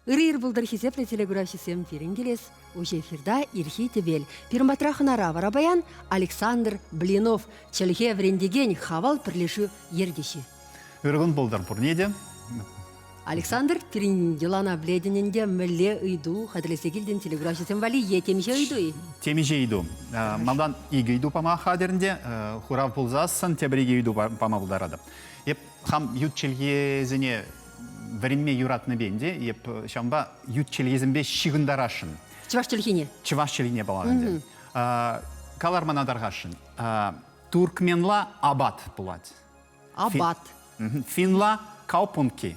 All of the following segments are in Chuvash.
Ырӑ ир пултӑр хисеплӗ телекуравҫӑсем пирӗн килес уҫӑ эфирта ирхи тӗпел. Пирӗн патра хӑнара вара паян Александр Блинов, чӗлхе вӗрентекен Хавал пӗрлешӳ ертӳҫи. Ырӑ кун пултӑр пурне те. Александр, пирӗн йӑлана пӗлетӗн ӗнтӗ, мӗнле ыйту хатӗрлесе килтӗн телекуравҫӑсем валли е темиҫе ыйту-и? Темиҫе ыйту. Малтан икӗ ыйту пама хатӗр ӗнтӗ. Хурав пулсассӑн тепӗр икӗ ыйту пама пултаратӑп. Эп хам ют чӗлхесене вӗренме юратнипе ӗнтӗ, эп ҫавӑнпа ют чӗлхесемпе ҫыхӑнтарасшӑн. Чӑваш чӗлхине? Чӑваш чӗлхине паллах ӗнтӗ. Калар мана тархасшӑн. Туркменла абат пулать. Абат. Финла каупунки.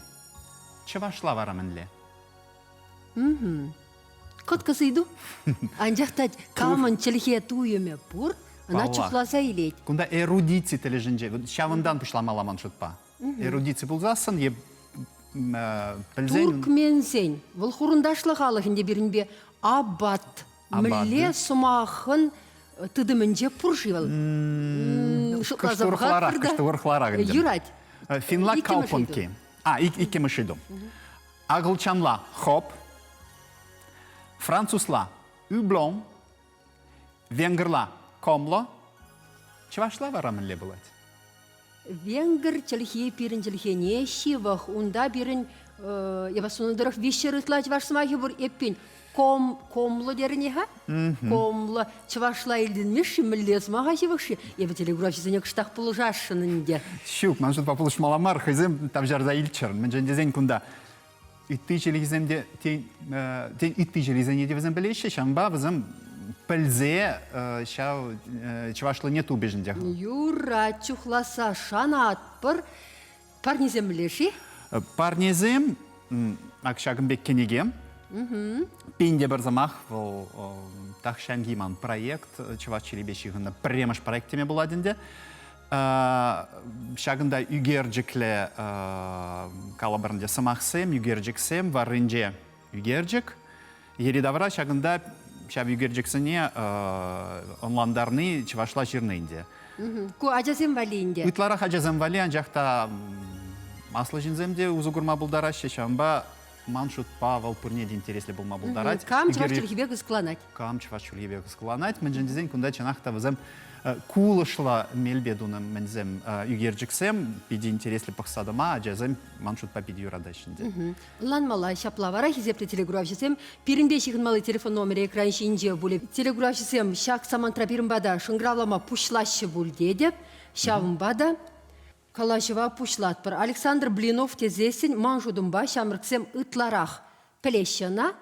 Чӑвашла вара мӗнле? Кӑткӑс ыйту. Анчах та камӑн чӗлхе туйӑмӗ пур, ӑна чухласа илет. Кунта эрудици тӗлӗшӗнче ҫавӑнтан пуҫламалла ман шутпа. Эрудици пулсассӑн е пӗлсен... Туркменсен, вӑл хурӑнташлӑ халӑх ӗнтӗ пирӗнпе абат Мӗнле сӑмахӑн тытӑмӗнче пур-ши вӑл? Шутласа пӑхатпӑр та. Кӑшт ӗнтӗ. Юрать. Финла калпӑнки. А, иккӗмӗш ыйту. Акӑлчанла хоп, французла үблон, венгрла комло, чӑвашла вара мӗнле пулать? Венгр чӗлхи пирӗн чӗлхене ҫывӑх. Унта пирӗн эпӗ суннӑ тӑрӑх 300 ытла чӑваш сӑмахӗ пур. Эппин, ком, комлӑ терӗн-и-ха? Комлӑ. Чӑвашла илтӗнмест-ши, мӗнле сӑмаха ҫывӑх-ши? Эпӗ телекуравҫӑсене кӑштах пулӑшасшӑн ӗнтӗ. Ҫук, ман шутпа пулӑшмалла мар, хӑйсем тавҫарса илччӗр. Мӗншӗн тесен кунта ытти чӗлхесем те тен, тен ытти чӗлхесене те вӗсем пӗлеҫҫӗ, ҫавӑнпа вӗсем пӗлсе ҫав чӑвашлине тупӗҫ ӗнтӗ. Юра чухласа шанатпӑр. Парнесем мӗнле-ши? Парнесем, ак ҫакӑн пек кӗнеке. Пин те пӗр сӑмах вӑл тахҫанхи ман проект, чӑваш чӗлхипе ҫыхӑннӑ пӗрремӗш проект теме пулать ӗнтӗ. Ҫакӑнта ӳкерчӗклӗ калӑпӑр ӗнтӗ сӑмахсем, ӳкерчӗксем варринче ӳкерчӗк. Йӗри-тавра ҫакӑнта ҫав ӳкерчӗксене ӑнлантарни чӑвашла ҫырнӑ ӗнтӗ. Ку ачасем валли ӗнтӗ. Ытларах ачасем валли, анчах та аслӑ ҫынсем те усӑ курма пултараҫҫӗ, ҫавӑнпа ман шутпа вӑл пурне те интереслӗ пулма пултарать. Кам чӑваш чӗлхипе кӑсӑкланать? Кам чӑваш чӗлхипе кӑсӑкланать, мӗншӗн тесен кунта чӑнах та вӗсем кулӑшла мелпе тунӑ мӗнсем ӳкерчӗксем питӗ интереслӗ пӑхса тӑма ачасем ман шутпа питӗ юратаҫҫӗ ӗнтӗ. Ӑнланмалла ҫапла вара, хисеплӗ телекуравҫӑсем, пирӗнпе ҫыхӑнмалли телефон номерӗ экран ҫинче пулӗ. Телекуравҫӑсем ҫак самантра пирӗн пата шӑнкӑравлама пуҫлаҫҫӗ пуль тетӗп. Ҫавӑнпа та Калаҫӑва пуҫлатпӑр. Александр Блинов тесессӗн ман шутӑмпа ҫамрӑксем ытларах пӗлеҫҫӗ ӑна.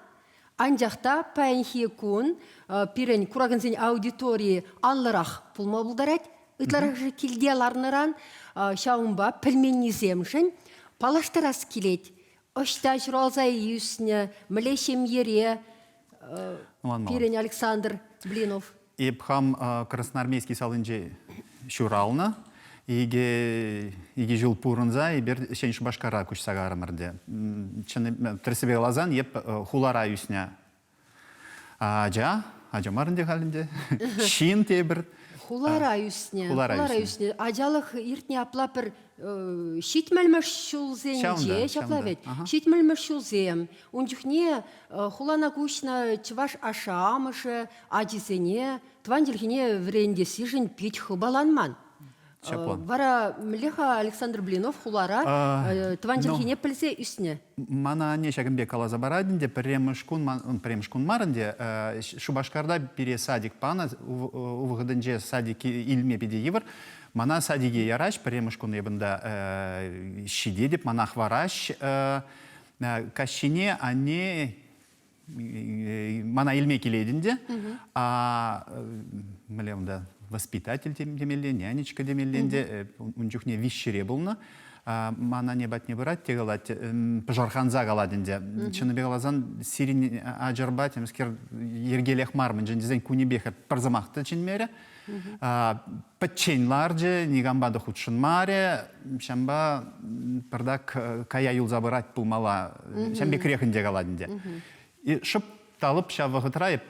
Анчах та паянхи кун пирӗн куракансен аудиторийӗ анлӑрах пулма пултарать. Ытларахӑшӗ килте ларнӑран ҫавӑнпа пӗлменнисемшӗн паллаштарас килет. Ӑҫта ҫуралса ӳснӗ, мӗнле ҫемьере пирӗн Александр Блинов? Эп хам Красноармейски салинче ҫуралнӑ. Икӗ, икӗ ҫул пурӑнса эпир Ҫӗнӗ Шупашкара куҫса карӑмӑр те. Чӑн, тӗрӗссипе каласан, эп хулара ӳснӗ ача, ача мар ӗнтӗ халь ӗнтӗ, ҫын тепӗр. Хулара ӳснӗ. Хулара ӳснӗ. Ачалӑх иртнӗ апла пӗр ҫитмӗлмӗш ҫулсенче, ҫапла вӗт? Ҫитмӗлмӗш ҫулсем. Ун чухне хулана куҫнӑ чӑваш ашшӗ-амӑшӗ ачисене тӑван чӗлхене вӗрентессишӗн пит хыпаланман. Ҫапла. Вара мӗнле-ха Александр Блинов хулара тӑван чӗлхене пӗлсе ӳснӗ? Мана анне ҫакӑн пек каласа парать ӗнтӗ, пӗрремӗш кун, пӗрремӗш кун мар ӗнтӗ, Шупашкарта пире садик панӑ, у вӑхӑтӗнче садик илме питӗ йывӑр. Мана садике яраҫ, пӗрремӗш кун эп ӑнта ҫитетӗп, мана хӑвараҫ. Каҫхине анне мана илме килет ӗнтӗ. А мӗнле унта воспитатель темелле, нянечка темелле ӗнтӗ. Ун чухне виҫҫӗре пулнӑ. Ман анне патне пырать те калать, пӑшӑрханса калать ӗнтӗ. Чӑннипе каласан, сирӗн ачӑрпа темскер йӗркелех мар, мӗншӗн тесен кунӗпех пӗр сӑмах та чӗнмерӗ. Пӗччен ларчӗ, никампа та хутшӑнмарӗ. Ҫавӑнпа пӗртак кая юлса пырать пулмалла. Ҫавӑн пекрех ӗнтӗ калать ӗнтӗ. Шӑп талӑп ҫав вӑхӑтра эп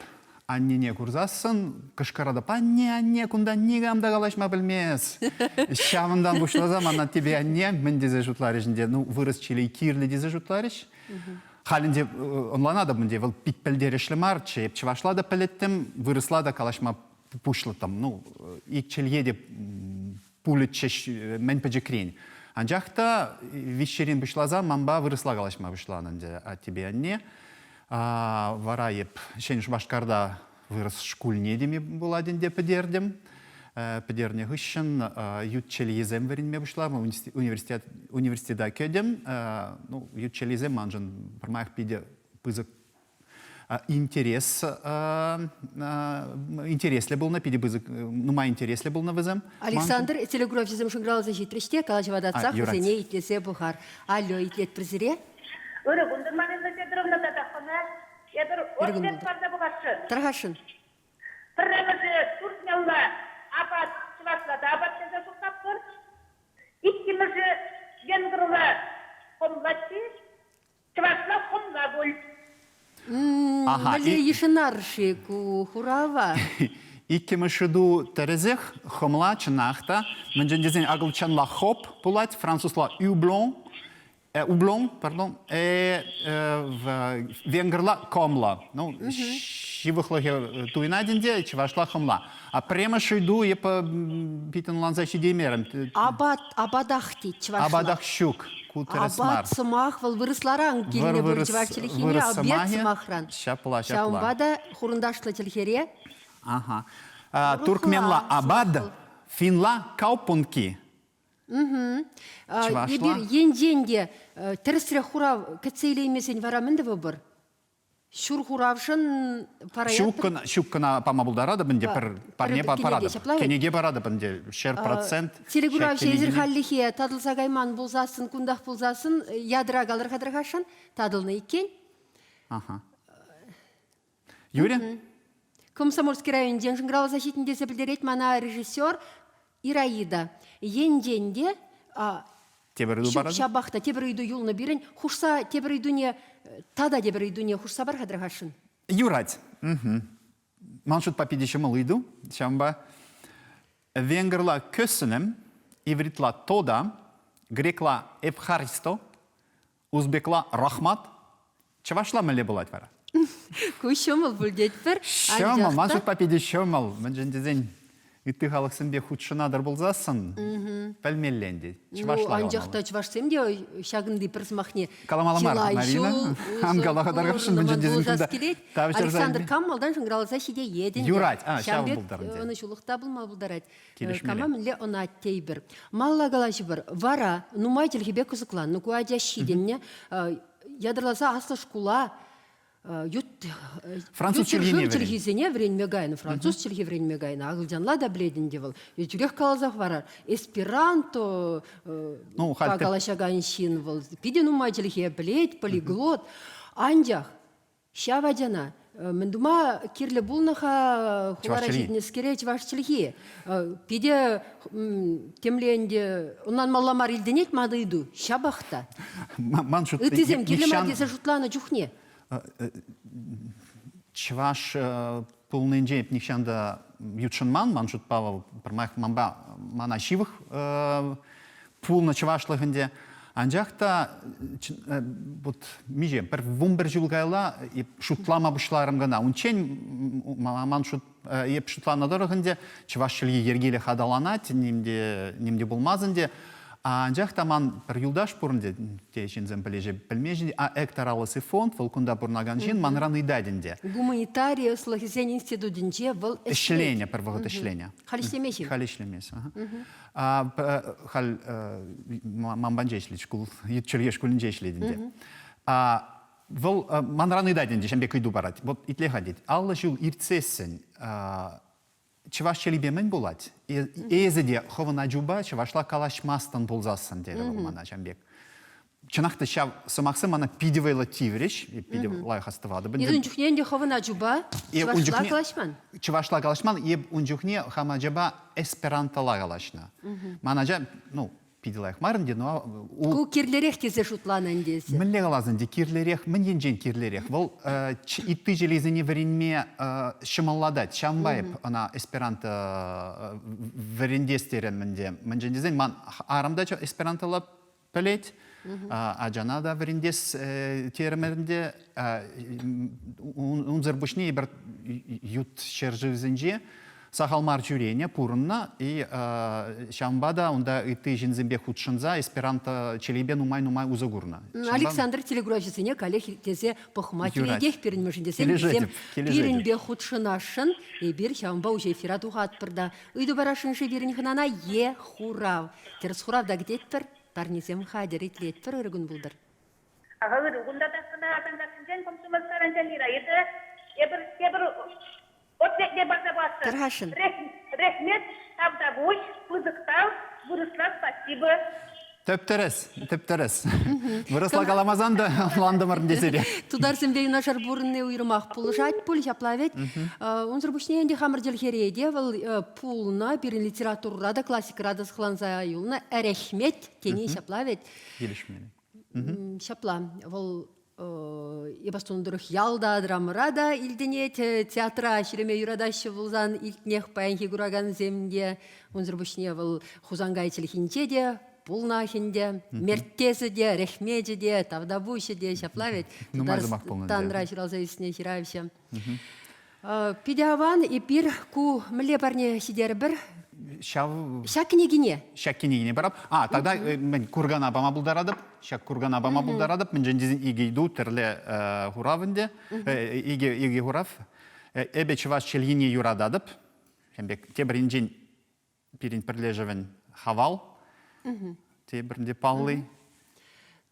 аннене курсассӑн кӑшкӑратӑп: «Анне, анне, кунта никам та калаҫма пӗлмес!» Ҫавӑнтан пуҫласа мана аттепе анне мӗн тесе шутларӗҫ ӗнтӗ, ну, вырӑс чӗлхи кирлӗ тесе шутларӗҫ. Халь ӗнтӗ ӑнланатӑп ӗнтӗ, вӑл пит пӗлтерӗшлӗ марччӗ. Эп чӑвашла та пӗлеттӗм, вырӑсла та калаҫма пуҫлӑттӑм. Ну, ик чӗлхе те пулӗччӗҫ мӗн пӗчӗкрен. Анчах та виҫҫӗрен пуҫласа манпа вырӑсла калаҫма пуҫланӑ ӗнтӗ аттепе анне. Вара эп Ҫӗнӗ Шупашкарта вырӑс шкулне теме пулать ӗнтӗ пӗтертӗм. Пӗтернӗ хыҫҫӑн ют чӗлхесем вӗренме пуҫларӑм, университет, университета кӗтӗм. Ну, ют чӗлхесем маншӑн пӗрмаях питӗ пысӑк интерес интереслӗ пулнӑ, питӗ пысӑк, нумай интереслӗ пулнӑ вӗсем. Александр, телекуравҫӑсем шӑнкӑравласа ҫитрӗҫ те, калаҫӑва татсах вӗсене итлесе пӑхар. Алло, итлетпӗр сире. Ырӑ кун, Марина Федоровна тата хӑна. Эпир ответ парса пӑхасшӑн. Тархасшӑн. Пӗрремӗшӗ туртмалла апат чӑвашла та апат тесе шутлатпӑр. Иккӗмӗшӗ венгрла хӑмлатти, чӑвашла хӑмла пуль. Мӗнле йышӑнар-ши ку хурава? Иккӗмӗш ыйту тӗрӗсех, хӑмла чӑнах та. Мӗншӗн тесен акӑлчанла хоп пулать, французла «ублон», Ублон, пардон, венгрла комла. Ну, ҫывӑхлӑхӗ туйӑнать ӗнтӗ, чӑвашла хӑмла. А пӗрремӗш ыйту эп пит ӑнланса ҫитеймерӗм. Апат, апатах тет чӑвашла. Апатах ҫук, ку тӗрӗс мар. Апат сӑмах вӑл вырӑсларан килнӗ пуль чӑваш чӗлхине, обед сӑмахран. Ҫапла, ҫапла. Ҫавӑнпа та хурӑнташлӑ чӗлхере Ага. Туркменла абад, финла каупунки. Чӑвашла? Эпир енчен те тӗрӗсрех хурав кӗтсе илеймесен вара мӗн тӑвӑпӑр? Ҫур хуравшӑн параятпӑр. Ҫук кӑна пама пултаратӑп ӗнтӗ, пӗр парне паратӑп. Кӗнеке паратӑп ӗнтӗ, 100%. Телекуравҫӑ эсир хальлӗхе татӑлса кайман пулсассӑн, кунтах пулсассӑн, ядра калӑр-ха тархасшӑн, татӑлнӑ иккен. Аха. Юрӗ? Комсомольски районӗнчен шӑнкӑравласа ҫитнӗ тесе пӗлтерет мана режиссер Ираида. Енчен те Тепӗр ыйту паратӑн? Ҫапах та тепӗр ыйту юлнӑ пирӗн. Хушса тепӗр ыйтуне, тата тепӗр ыйтуне хушса пар-ха тархасшӑн. Юрать. Ман шутпа питӗ ҫӑмӑл ыйту. Ҫавӑнпа венгрла köszönöm, ивритла тода, грекла эвхаристо, Узбекла рахмат. Чӑвашла мӗнле пулать вара? Ку ҫӑмӑл пуль тетпӗр. Ҫӑмӑл, ман шутпа питӗ ҫӑмӑл. Мӗншӗн тесен ытти халӑхсемпе хутшӑнатӑр пулсассӑн пӗлмелле ӗнтӗ. Чӑвашла Ну, анчах та чӑвашсем те ҫакӑнти пӗр сӑмахне Каламалла мар, чылай Марина. ҫул Ан кала тархасшӑн, мӗншӗн тесен кунта килет. тавҫӑрса Александр кам малтан шӑнкӑравласа ҫитеет ӗнтӗ. Юрать. А, Ҫавӑн ҫавӑн пек пултӑр ӗнтӗ. ӑнӑҫулӑх та пулма пултарать. Килӗшмелле. Кама мӗнле ӑнать тейпӗр. Малла калаҫӑпӑр. Вара нумай чӗлхепе кӑсӑкланнӑ ку ача ҫитӗннӗ. Ятарласа аслӑ шкула ют Француз чӗлхине чӗлхисене вӗренме кайнӑ, француз чӗлхи вӗренме кайнӑ. Акӑлчанла та пӗлет ӗнтӗ вӑл. Тӳрех каласах вара эсперанто ну, калаҫакан ҫын вӑл. Питӗ нумай чӗлхе пӗлет, полиглот. Анчах Ҫав ачана мӗн тума кирлӗ пулнӑ-ха хулара ҫитӗннӗскере чӑваш чӗлхи? Питӗ темле ӗнтӗ ӑнланмалла мар илтӗнет ман ыйту. Ҫапах та. Ман шут Ыттисем кирлӗ мар тесе шутланӑ чухне. Чӑваш пулнинче эп нихҫан та ютшӑнман. Ман шутпа вӑл пӗрмаях манпа мана ҫывӑх пулнӑ чӑвашлӑх ӗнтӗ. Анчах та вот миҫе пӗр 11 ҫул каялла эп шутлама пуҫларӑм кӑна. Унччен ман шут эп шутланӑ тӑрӑх ӗнтӗ чӑваш чӗлхи йӗркелӗх аталанать, ним те ним те пулмасть ӗнтӗ. Анчах та ман пӗр юлташ пур ӗнтӗ, те ҫынсем пӗлеҫҫӗ, пӗлмеҫҫӗ, а Эктор Алласы фонд, вӑл кунта пурӑнакан ҫын, манран ыйтать ӗнтӗ. Гуманитари ӑслӑхӗсен институтӗнче вӑл ӗҫлет. Ӗҫленӗ, пӗр вӑхӑт ӗҫленӗ. Халь ӗҫлемест-и? Халь ӗҫлемест. Халь ман панче ӗҫлет, шкул, ют чӗлхе шкулӗнче ӗҫлет ӗнтӗ. Вӑл манран ыйтать ӗнтӗ, ҫавӑн пек ыйту парать. Вот итле-ха, тет, 50 ҫул иртсессӗн чӑваш чӗлхипе мӗн пулать? Эсӗ те хӑвӑн ачупа чӑвашла калаҫмастӑн пулсассӑн, терӗ вӑл мана ҫавӑн пек. Чӑнах та ҫав сӑмахсем мана питӗ вӑйлӑ тиврӗҫ, питӗ лайӑх астӑватӑп. Эсӗ ун чухне ӗнтӗ хӑвӑн ачупа чӑвашла калаҫман? Чӑвашла калаҫман, эп ун чухне хам ачапа эсперантола калаҫнӑ. Ман ача, ну, питӗ лайӑх мар ӗнтӗ, но... Ку кирлӗрех тесе шутланӑ ӗнтӗ эсӗ. Мӗнле калас ӗнтӗ, кирлӗрех, мӗн енчен кирлӗрех? Вӑл ытти чӗлхесене вӗренме ҫӑмӑллатать. Ҫавӑнпа эп ӑна эсперанто вӗрентес терӗм ӗнтӗ. Мӗншӗн тесен ман арӑм та эсперантола пӗлет. Ачана та вӗрентес терӗмӗр ӗнтӗ. Унсӑр пуҫне эпир ют ҫӗршывсенче сахал мар ҫӳренӗ, пурӑннӑ. И ҫавӑнпа та унта ытти ҫынсемпе хутшӑнса эсперанто чӗлхипе нумай-нумай усӑ курнӑ. Александр телекуравҫӑсене каллех тесе пӑхма тиветех пирӗн мӗншӗн тесен вӗсем пирӗнпе хутшӑнасшӑн. Эпир ҫавӑнпа уҫӑ эфира тухатпӑр та. Ыйту парасшӑн-ши пирӗн хӑнана е хурав? Тӗрӗс хурав та кӗтетпӗр. Парнесем хатӗр, итлетпӗр. Ырӑ кун пултӑр. Ага, ырӑ кун та кӑна Асанкассинчен комсомольская Ира. Эпӗ эпир тепӗр ответне парса патӑр. Тархасшӑн. Рехмет, тавтапуҫ, пысӑк тав, вырӑсла спасибо. Тӗп-тӗрӗс, тӗп-тӗрӗс. Вырӑсла каламасан та ӑнлантӑмӑр тесе те. Тутарсемпе юнашар пурӑнни уйрӑмах пулӑшать пуль ҫапла вӗт. Унсӑр пуҫне ӗнтӗ хамӑр чӗлхере те вӑл пулнӑ, пирӗн литературӑра та, классикӑра та сыхланса юлнӑ ӗрехмет тени ҫапла вӗт. Килӗшмелле. Ҫапла, вӑл Эпастун тӑрӑх ялта, драмӑра та илтӗнет, театра ҫӳреме юратаҫҫӗ пулсан илтнех паянхи куракансем те. Унсӑр пуҫне вӑл Хусанкай чӗлхинче те пулнах ӗнтӗ. Мерттесӗ те, рехмечӗ те, тавтапуҫӗ те ҫапла вӗт. Нумай сӑмах пулнӑ ӗнтӗ. Тутарстанра ҫуралса ӳснӗ ҫыравҫӑ. Питӗ аван, эпир ку мӗнле парне ҫитерӗпӗр? Ҫав Ҫак кӗнекене. Ҫак кӗнекене парап. А, тогда мӗн кургана пама пултаратӑп. Ҫак кургана пама пултаратӑп. Мӗншӗн тесен икӗ ыйту тӗрлӗ хурав ӗнтӗ. Икӗ хурав. Эпӗ чӑваш чӗлхине юрататӑп. Ҫавӑн пек тепӗр енчен пирӗн пӗрлешӗвӗн хавал тепӗр палли.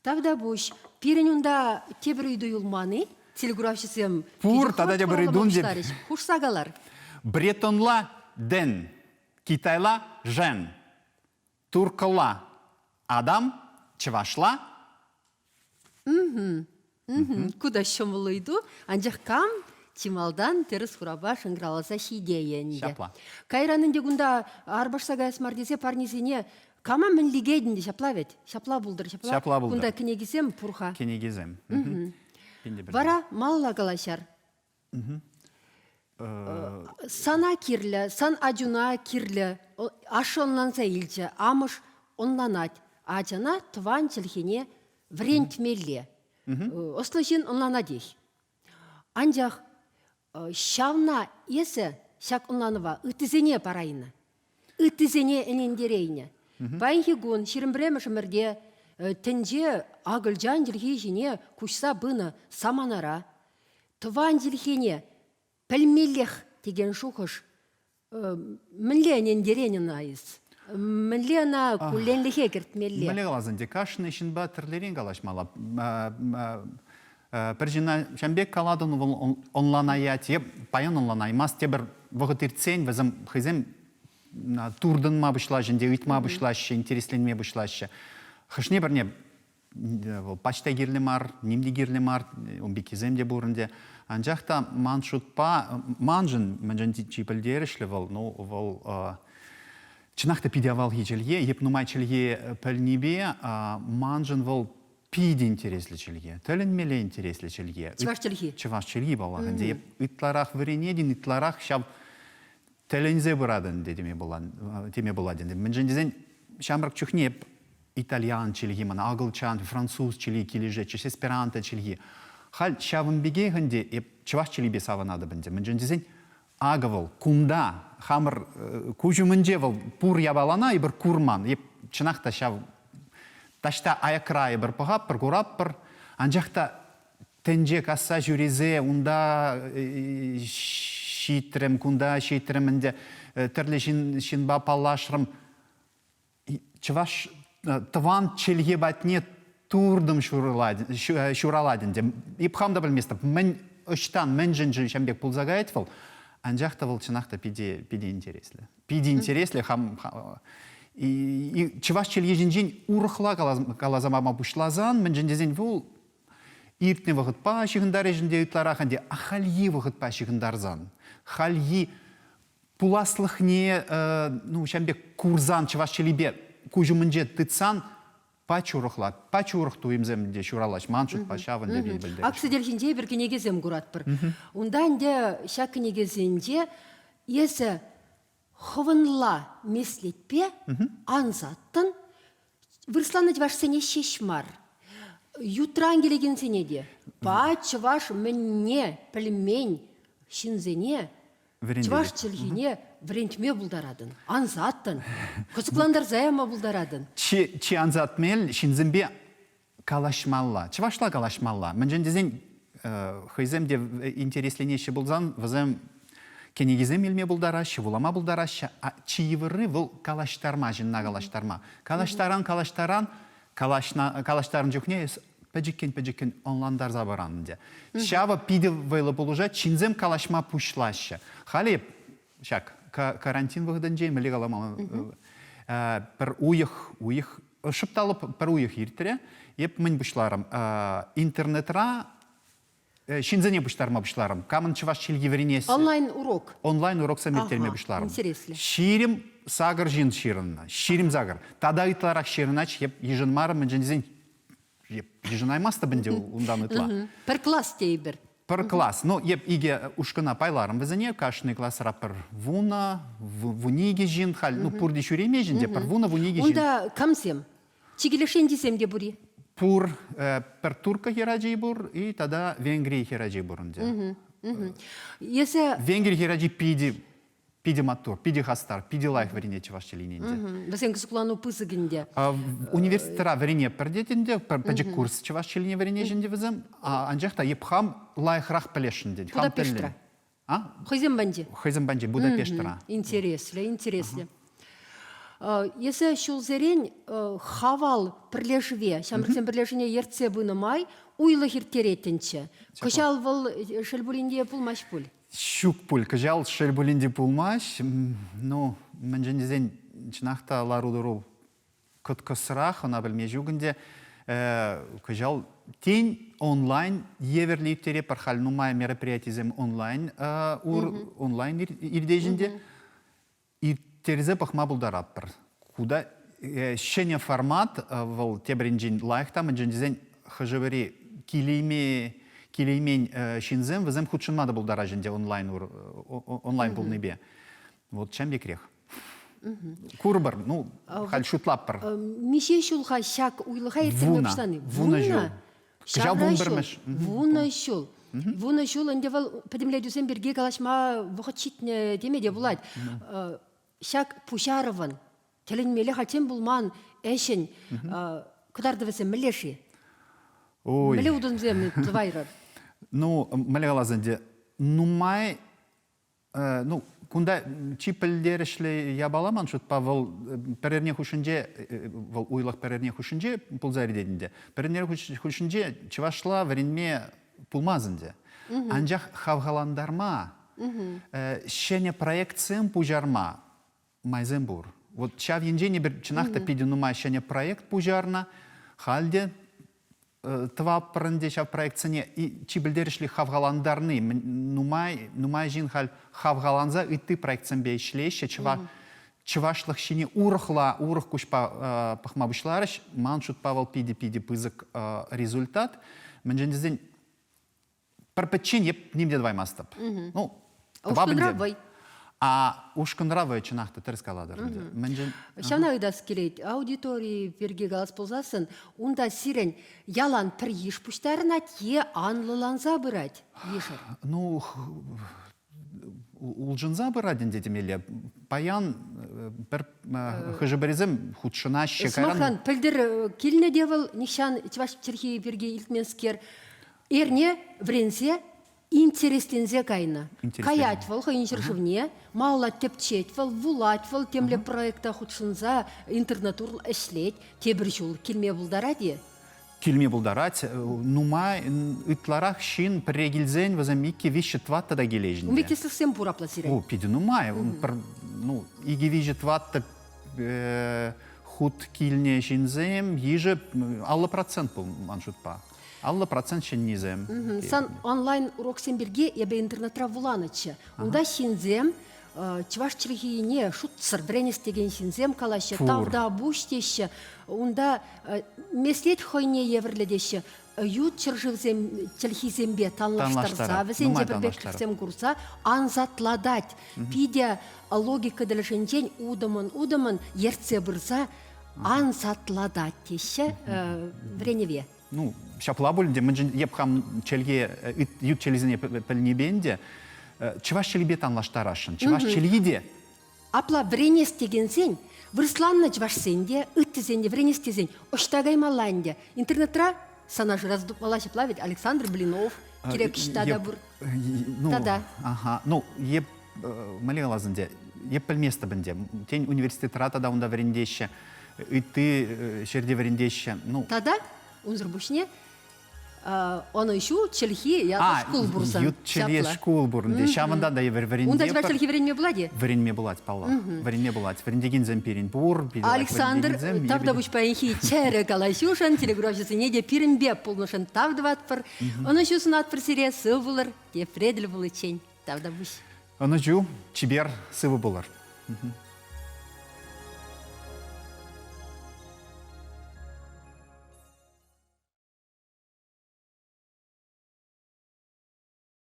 Тавтапуҫ. Пирӗн унта тепӗр ыйту юлман-и? Телекуравҫӑсем Пур тата тепӗр ыйту. Хушса калар. Бретонла ден, китайла жен, туркӑлла адам, чӑвашла Ку та ҫӑмӑл ыйту, анчах кам чи малтан тӗрӗс хурава шӑнкӑравласа ҫитейӗ ӗнтӗ. Ҫапла. Кайран ӗнтӗ кунта арпашса каяс мар тесе парнесене кама мӗн лекет ӗнтӗ ҫапла вӗт? Ҫапла пултӑр, ҫапла. Ҫапла пултӑр. Кунта кӗнекисем пур-ха. Кӗнекесем. Вара малалла калаҫар. Сана кирлӗ, сан ачуна кирлӗ. Ашшӗ ӑнланса илчӗ, амӑш ӑнланать. Ачана тӑван чӗлхене вӗрентмелле. Ӑслӑ ҫын ӑнланатех. Анчах ҫавна эсӗ ҫак ӑнланӑва ыттисене парайнӑ, ыттисене ӗнентерейнӗ. Паянхи кун 21-мӗш ӗмӗрте тӗнче акӑлчан чӗлхи ҫине куҫса пынӑ саманара тӑван чӗлхене пӗлмеллех текен шухӑш мӗнле ӗнентерен ӑна эс? Мӗнле ӑна кулленлӗхе кӗртмелле? Мӗнле калас ӗнтӗ, кашни ҫынпа тӗрлӗрен калаҫмалла. Пӗр ҫынна ҫавӑн пек калатӑн, вӑл ӑнланаять, е паян ӑнланаймасть, тепӗр вӑхӑт иртсен вӗсем хӑйсем туртӑнма пуҫлаҫҫӗ ӗнтӗ, ыйтма пуҫлаҫҫӗ, интересленме пуҫлаҫҫӗ. Хӑшне-пӗрне вӑл пач та кирлӗ мар, ним те кирлӗ мар, ун пеккисем те пур ӗнтӗ. Анчах та ман шутпа, маншӑн мӗншӗн чи пӗлтерӗшлӗ вӑл, ну, вӑл чӑнах та питӗ авалхи чӗлхе, эп нумай чӗлхе пӗлнипе маншӑн вӑл питӗ интереслӗ чӗлхе, тӗлӗнмелле интереслӗ чӗлхе. Чӑваш чӗлхи. Чӑваш чӗлхи, паллах ӗнтӗ. Эп ытларах вӗренетӗн, ытларах ҫав тӗлӗнсе пыратӑн ӗнтӗ теме пулать ӗнтӗ. Мӗншӗн тесен ҫамрӑк чухне эп итальян чӗлхи мана, акӑлчан, француз чӗлхи килӗшетчӗ, эсперанто чӗлхи. Халь ҫавӑн пекех ӗнтӗ эп чӑваш чӗлхипе савӑнатӑп ӗнтӗ. Мӗншӗн тесен акӑ вӑл кунта хамӑр куҫ умӗнче вӑл пур япалана эпир курман. Эп чӑнах та ҫав таҫта аякра эпир пӑхатпӑр, куратпӑр. Анчах та тӗнче касса ҫӳресе унта ҫитрӗм, кунта ҫитрӗм ӗнтӗ, тӗрлӗ ҫынпа паллашрӑм. Чӑваш тӑван чӗлхе патне туртӑм ҫуралать ӗнтӗ. Эп хам та пӗлместӗп, мӗн ӑҫтан, мӗншӗн ҫавӑн пек пулса каять вӑл. Анчах та вӑл чӑнах та питӗ, питӗ интереслӗ. Питӗ интереслӗ хам. Чӑваш чӗлхи ҫинчен урӑхла каласа пама пуҫласан, мӗншӗн тесен вӑл иртнӗ вӑхӑтпа ҫыхӑнтарӗҫ ӗнтӗ ытларах ӗнтӗ хальхи вӑхӑтпа ҫыхӑнтарсан, хальхи пуласлӑхне ну, ҫавӑн пек курсан чӑваш чӗлхипе куҫ умӗнче тытсан пач урӑхла, пач урӑх туйӑмсем те ҫуралаҫ. Ман шутпа ҫавӑн те пӗлтерӗшлӗ. Ак сӗтел ҫинче эпир кӗнекесем куратпӑр. Унта ӗнтӗ ҫак кӗнекесенче эсӗ хӑвӑнла меслетпе ансаттӑн вырӑсланнӑ чӑвашсене ҫеҫ мар, ютран килекенсене те, пач чӑваш мӗнне пӗлмен ҫынсене чӑваш чӗлхине вӗрентме пултаратӑн, ансаттӑн, кӑсӑклантарса яма пултаратӑн. Чи, чи ансат мел ҫынсемпе калаҫмалла, чӑвашла калаҫмалла. Мӗншӗн тесен хӑйсем те интересленеҫҫӗ пулсан вӗсем кӗнекесем илме пултараҫҫӗ, вулама пултараҫҫӗ. А чи йывӑрри вӑл калаҫтарма, ҫынна калаҫтарма. Калаҫтаран, калаҫтаран, калаҫна, калаҫтарнӑ чухне эс пӗчӗккӗн-пӗчӗккӗн ӑнлантарса паран ӗнтӗ. Ҫавӑ питӗ вӑйлӑ пулӑшать, ҫынсем калаҫма пуҫлаҫҫӗ. Халӗ ҫак карантин вӑхӑтӗнче, мӗнле каламалла, пӗр уйӑх, уйӑх шӑп та лӑп пӗр уйӑх иртрӗ. Эп мӗн пуҫларӑм? Интернетра ҫынсене пуҫтарма пуҫларӑм. Камӑн чӑваш чӗлхи вӗренес? Онлайн урок. Онлайн уроксем ирттерме пуҫларӑм. Интереслӗ. 28 ҫын ҫырӑннӑ. 28. Тата ытларах ҫырӑнать, эп йышӑнмарӑм, мӗншӗн тесен эп йышӑнаймастӑп ӗнтӗ унтан ытла. Пӗр класс тейӗпӗр. Пӗр класс. Ну, эп икӗ ушкӑна пайларӑм вӗсене. Кашни класра пӗр вунӑ, вуникӗ ҫын халь. Ну, пурте ҫӳремеҫ ӗнтӗ, пӗр вунӑ, вуникӗ ҫын. Унта камсем? Чикӗлешенчисем те пур-и? Пур. Пӗр турккӑ хӗрачи пур и тата Венгри хӗрачи пур ӗнтӗ. Эсӗ... Венгри хӗрачи питӗ питӗ маттур, питӗ хастар, питӗ лайӑх вӗренет чӑваш чӗлхине ӗнтӗ. Вӗсен кӑсӑклану пысӑк ӗнтӗ. Университетра вӗренетпӗр тет ӗнтӗ, пӗчӗк курс чӑваш чӗлхине вӗренеҫ ӗнтӗ вӗсем. Анчах та эп хам лайӑхрах пӗлесшӗн тет. Хам Будапештра. А? Хӑйсем панче. Хӑйсем панче, Будапештра. Интереслӗ, интереслӗ. Эсӗ ҫулсерен Хавал пӗрлешӗве, ҫамрӑксен пӗрлешӗвне ертсе пынӑ май уйлӑх ирттереттӗнччӗ. Кӑҫал вӑл шел пулин те пулмасть пуль. Ҫук пуль, кӑҫал шел пулин те пулмасть. Ну, мӗншӗн тесен, чӑнах та лару-тӑру кӑткӑсрах, ӑна пӗлме ҫук ӗнтӗ. Кӑҫал тен онлайн евӗрлӗ ирттеретпӗр. Халь нумай мероприятисем онлайн онлайн иртеҫ ӗнтӗ. Ирттерсе пӑхма пултаратпӑр. Куда ҫӗнӗ формат вӑл тепӗринчен лайӑх та, мӗншӗн тесен хӑшӗ-пӗри килейме килеймен ҫынсем вӗсем хутшӑнма та пултараҫҫӗ ӗнтӗ онлайн онлайн пулнипе. Вот чем пекрех. Курӑпӑр, ну, халь шутлатпӑр. Миҫе ҫул-ха ҫак уйлӑха ирттерме пуҫлани? Вунӑ ҫул. Кӑҫал вунпӗрмӗш. Вунӑ ҫул. Вунӑ ҫул ӗнтӗ вӑл пӗтӗмлетӳсем пирки калаҫма вӑхӑт ҫитнӗ теме те пулать. Ҫак пуҫарӑвӑн тӗлӗнмелле хальччен пулман ӗҫӗн кӑтартӑвӗсем мӗнле-ши? Ой. Мӗнле утӑмсем тӑвайрӑр? Ну, мӗнле калас ӗнтӗ, нумай Ну, кунта чи пӗлтерӗшлӗ япала ман шутпа вӑл пӗр эрне хушшинче, вӑл уйлӑх пӗр эрне хушшинче пулса иртет ӗнтӗ. Пӗр эрне хушшинче чӑвашла вӗренме пулмасть ӗнтӗ. Анчах хавхалантарма, ҫӗнӗ проектсем пуҫарма майсем пур. Вот ҫав енчен эпир чӑнах та питӗ нумай ҫӗнӗ проект пуҫарнӑ. Халь те тӑватпӑр ӗнтӗ ҫав проектсене чи пӗлтерӗшли хавхалантарни. Нумай, нумай ҫын халь хавхаланса ытти проектсемпе ӗҫлеҫҫӗ. Чӑва, чӑвашлӑх ҫине урӑхла, урӑх куҫпа пӑхма пуҫларӗҫ. Ман шутпа вӑл питӗ-питӗ пысӑк результат. Мӗншӗн тесен пӗр пӗччен эп ним те тӑваймастӑп. Ну, ушкӑнра вӑй. А ушкӑнра вӑй чӑнах та тӗрӗс калатӑр ӗнтӗ. Мӗншӗн? Ҫавна ыйтас килет. Аудитори пирки калас пулсассӑн, унта сирӗн ялан пӗр йыш пуҫтарӑнать е анлӑланса пырать йышӑр? Ну, улшӑнса пырать ӗнтӗ темелле. Паян пӗр хӑшӗ-пӗрисем хутшӑнаҫҫӗ. Сӑмахран, пӗлтӗр килнӗ те вӑл нихҫан чӑваш чӗлхи пирки илтменскер. Эрне вӗренсе интересленсе кайнӑ. Каять вӑл хӑйӗн ҫӗршывне, малалла тӗпчет вӑл, вулать вӑл, темле проекта хутшӑнса интернет урлӑ ӗҫлет. Тепӗр ҫул килме пултарать-и? Килме пултарать. Нумай ытларах ҫын пӗрре килсен вӗсем иккӗ, виҫҫӗ, тӑватта та килеҫ. Ун пек тӗслӗхсем пур апла сирӗн? О, питӗ нумай. Пӗр, ну, икӗ, виҫӗ, тӑватта. хут килнӗ ҫынсем йышӗ 50% пул ман шутпа. 50% ҫӗннисем. Сан онлайн уроксем пирки эпӗ интернетра вуланӑччӗ. Унта ҫынсем чӑваш чӗлхине шутсӑр вӗренес текен ҫынсем калаҫҫӗ, тавтапуҫ теҫҫӗ. Унта меслет хӑйне евӗрлӗ теҫҫӗ. Ют ҫӗршывсем чӗлхисемпе танлаштарса, вӗсенче пӗрпеклӗхсем курса ансатлатать. Питӗ логика тӗлӗшӗнчен утӑмӑн-утӑмӑн ертсе пырса ансатлатать теҫҫӗ вӗренӗве. Ну, ҫапла пуль ӗнтӗ, мӗншӗн эп хам чӗлхе ют чӗлхесене пӗлнипе ӗнтӗ чӑваш чӗлхипе танлаштарасшӑн. Чӑваш чӗлхи те Апла вӗренес текенсен, вырӑсланнӑ чӑвашсен те, ыттисен те вӗренес тесен ӑҫта каймалла ӗнтӗ? Интернетра сана шыраса тупмалла ҫапла ведь Александр Блинов, кирек ӑҫта та пур. Ну, Тата. Ага, ну, еп мӗнле калас ӗнтӗ, еп пӗлместӗп ӗнтӗ. Тен, университетра тата унта вӗрентеҫҫӗ, ытти ҫӗрте вӗрентеҫҫӗ. Ну. Тата, унсӑр пуҫне, ӑнӑҫу чӗлхи ятлӑ шкул пурсан. Ют чӗлхе шкул пур ӗнтӗ. Ҫавӑнта та эпир вӗрентепӗр. Унта чӑваш чӗлхи вӗренме пулать-и? Вӗренме пулать, паллах. Вӗренме пулать. Вӗрентекенсем пирӗн пур. Александр, тавтапуҫ паянхи чӗрӗ калаҫушӑн, телекуравҫӑсене те пирӗнпе пулнӑшӑн тав тӑватпӑр. Ӑнӑҫу сунатпӑр сире, сыв пулӑр, тепре тӗл пуличчен. Тавтапуҫ. Ӑнӑҫу, чипер, сывӑ пулӑр.